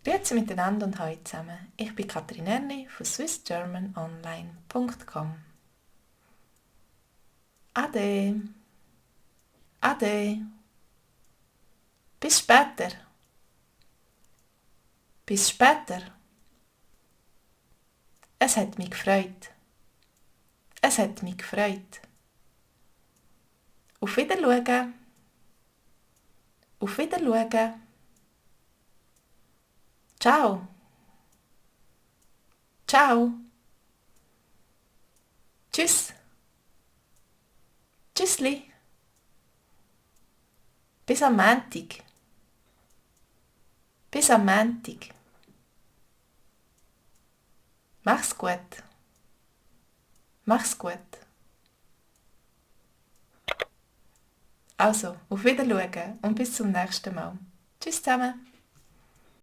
Grüezi miteinander und hallo zusammen. Ich bin Katrin Erni von swissgermanonline.com. Ade. Ade. Bis später. Bis später. Es hat mich gefreut. Es hat mich gefreut. Auf Wiedersehen. Auf Wiedersehen. Ciao. Ciao. Tschüss. Tschüssli. Bis am Montag. Bis am Montag. Mach's gut. Mach's gut. Also, auf Wiedersehen und bis zum nächsten Mal. Tschüss zusammen.